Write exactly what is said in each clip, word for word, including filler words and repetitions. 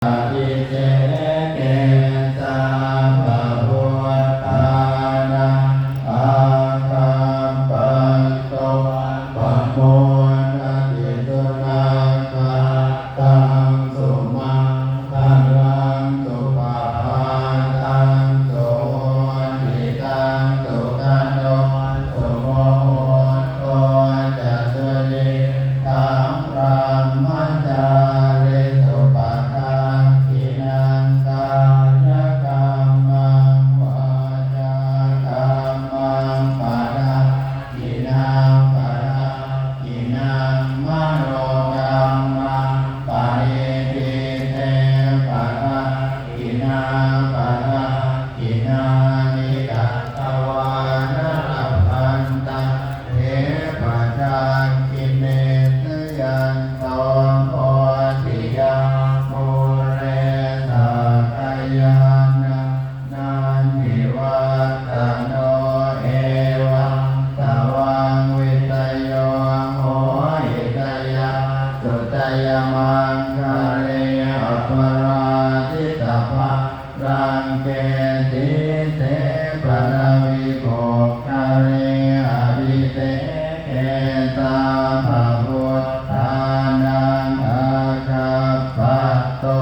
abhiseke sabbabuddhānaṃ aggappatto pamodati. Sunakkhattaṃ sumaṅgalaṃ supabhātaṃ suhuṭṭhitaṃ sukhaṇo sumuhutto ca suyiṭṭhaṃ brahmacārisu. Padakkhiṇaṃ kāyakammaṃ vācākammaṃ padakkhiṇaṃ padakkhiṇaṃ manokammaṃ paṇidhī te padakkhiṇā padakkhiṇāni katvāna labhantatthe padakkhiṇe. Jayanto bodhiyā mūle sakyānaṃ nandivaḍḍhano evaṃ tvaṃ vijayo hohi jayassu jayamaṅgale aparājitapallaṅke sīse paṭhavipokkhare abhiseke sabbabuddhānaṃ aggappatto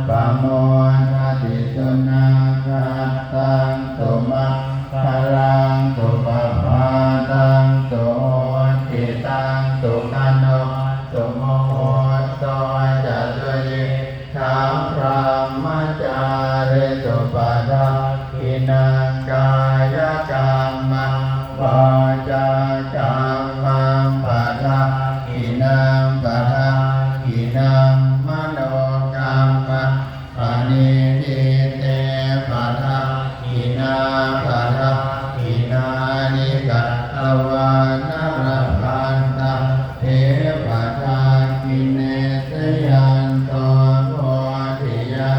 pamodati. Sunakkhattaṃ sumaṅgalaṃ supabhātaṃ suhuṭṭhitaṃ sukhaṇo sumuhutto ca suyiṭṭhaṃ brahmacārisu. Padakkhiṇaṃ kāyakammaṃ vācākammaṃ padakkhiṇaṃ padakkhiṇaṃ manokammaṃ paṇidhī te padakkhiṇā padakkhiṇāni katvāna labhantatthe padakkhiṇe. Jayanto bodhiyā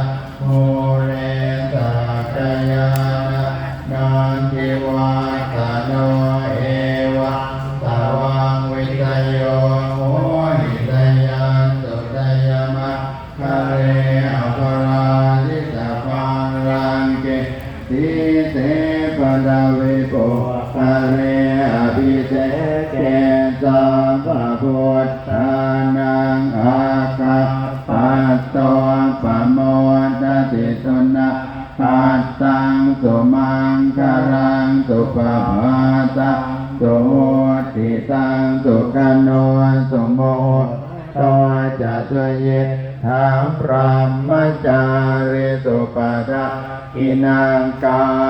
mūle sakyānaṃ nandivaḍḍhano evaṃ tvaṃ vijayo hohi jayassu jayamaṅ gale aparājitapallaṅke sīse paṭhavipokkhare abhiseke sabbabuddhānaṃ aggappatto pamodati. Sunakkhattaṃ sumaṅgalaṃ supabhātaṃ suhuṭṭhitaṃ sukhaṇo sumuhutto ca suyiṭṭhaṃ brahmacārisu. Padakkhiṇaṃ kā